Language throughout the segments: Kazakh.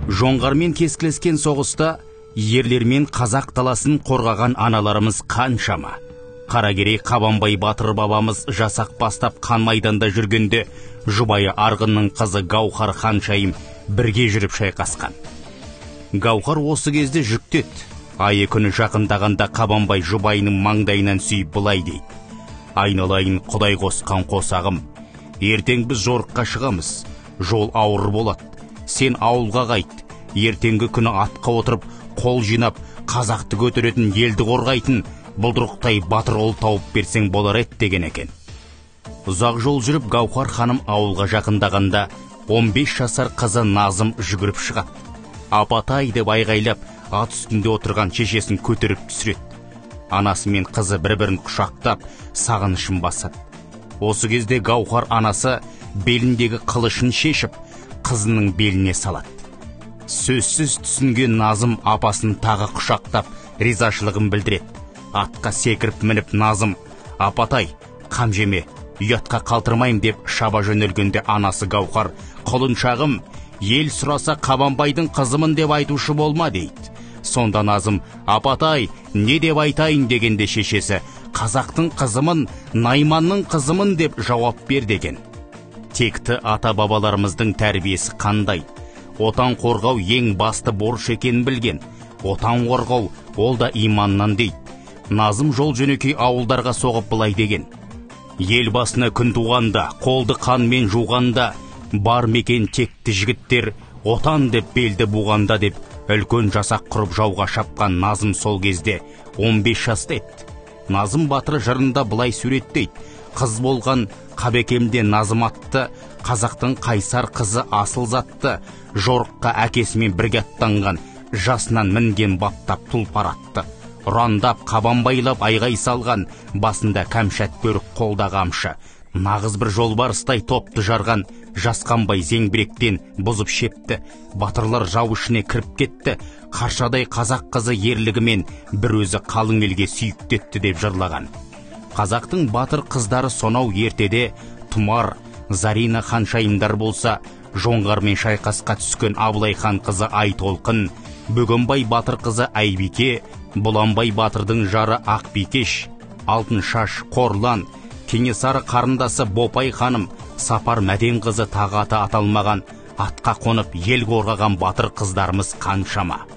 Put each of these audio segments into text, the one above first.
Жоңғармен кескілескен соғыста ерлермен қазақ даласын қорғаған аналарымыз қаншама. Қаракерей Қабанбай батыр бабамыз жасақ бастап қан майданда жүргенде жұбайы Арғынның қызы Гауһар ханшайым бірге жүріп шайқасқан. Гауһар осы кезде жүктеді. Айы күні жақындағанда Қабанбай жұбайының маңдайынан сүйіп былай дейді: «Айналайын Құдай қосқан қосағым, ертең біз жорыққа шығамыз, жол ауыр болады. Сен ауылға қайт, ертеңгі күні атқа отырып қол жинап қазақты көтеретін, елді қорғайтын бұлдырықтай батыр ұл тауып берсең болар еді» деген екен. Ұзақ жол жүріп Гауһар ханым ауылға жақындағанда 15 жасар қызы Назым жүгіріп шығады. «Апатай» деп айғайлап, ат үстінде отырған шешесін көтеріп түсіреді. Анасы мен қызы бір-бірін құшақтап, сағынышын басады. Осы кезде Гауһар анасы беліндегі қылышын шешіп, қызының беліне салады. Сөзсіз түсінген Назым апасын тағы құшақтап, ризашылығын білдіреді. Атқа секіріп мініп Назым: «Апатай, қам жеме, ұятқа қалдырмаймын» деп шаба жөнелгенде анасы Гауһар: «Құлыншағым, ел сұраса Қабанбайдың қызымын деп айтушы болма» дейді. Сонда Назым: «Апатай, не деп айтайын?» дегенде шешесі: «Қазақтың қызымын, Найманның қызымын деп жауап бер» деген. Текті ата-бабаларымыздың тәрбиесі қандай? Отан қорғау ең басты борыш екенін білген. Отан қорғау ол да иманнан дейді. Назым жол жөнекей ауылдарға соғып былай деген: «Ел басына күн туғанда, қолды қанмен жуғанда, бар мекен текті жігіттер отан деп белді буғанда» деп үлкен жасақ құрып жауға шапқан Назым сол кезде 15 жаста еді. Назым батыр жырында былай суреттейді: «Қыз болған Қабекемде Назым атты, қазақтың қайсар қызы асыл затты, жорыққа әкесімен бірге аттанған, жасынан мінген баптап тұлпар атты, ұрандап Қабанбайлап айғай салған, басында кәмшат бөрік, қолда қамшы, нағыз бір жолбарыстай топты жарған, жасқанбай зеңбіректен бұзып шепті, батырлар жау ішіне кіріп кетті, қаршадай қазақ қызы ерлігімен бір өзі қалың елге сүйіктетті» деп жырлаған. Қазақтың батыр қыздары сонау ертеде Тұмар, Зарина ханшайымдар болса, жоңғармен шайқасқа түскен Абылай хан қызы Айтолқын, Бөгенбай батыр қызы Айбике, Бұланбай батырдың жары Ақбикеш, Алтыншаш, Қорлан, Кенесары қарындасы Бопай ханым, Сапар Мәден қызы тағы аты аталмаған, атқа қонып ел қорғаған батыр қыздарымыз қаншама.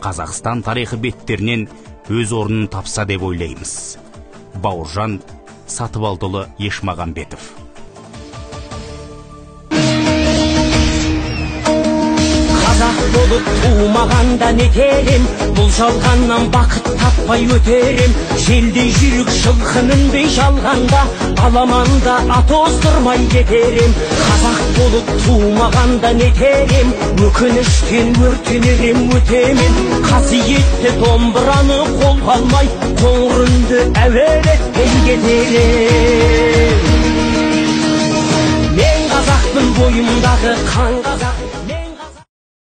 Қазақстан тарихы беттерінен өз орнын тапса деп ойлаймыз. Бауыржан Сатыбалдыұлы Ешмағамбетов. Қазақ болып тумағанда не терем, бұл жалғаннан бақыт таппай өтерем. Желдей жүйрік жылқы мінбей жалғанда, аламанда ат оздырмай кетерем. Қазақ болып тумағанда не терем, өкініштен өртенерем өтемен. Қасиетті домбыраны қолға алмай, қоңыр үнді әуелетпей кетерем. Мен қазақпын, бойымдағы қан қазақ.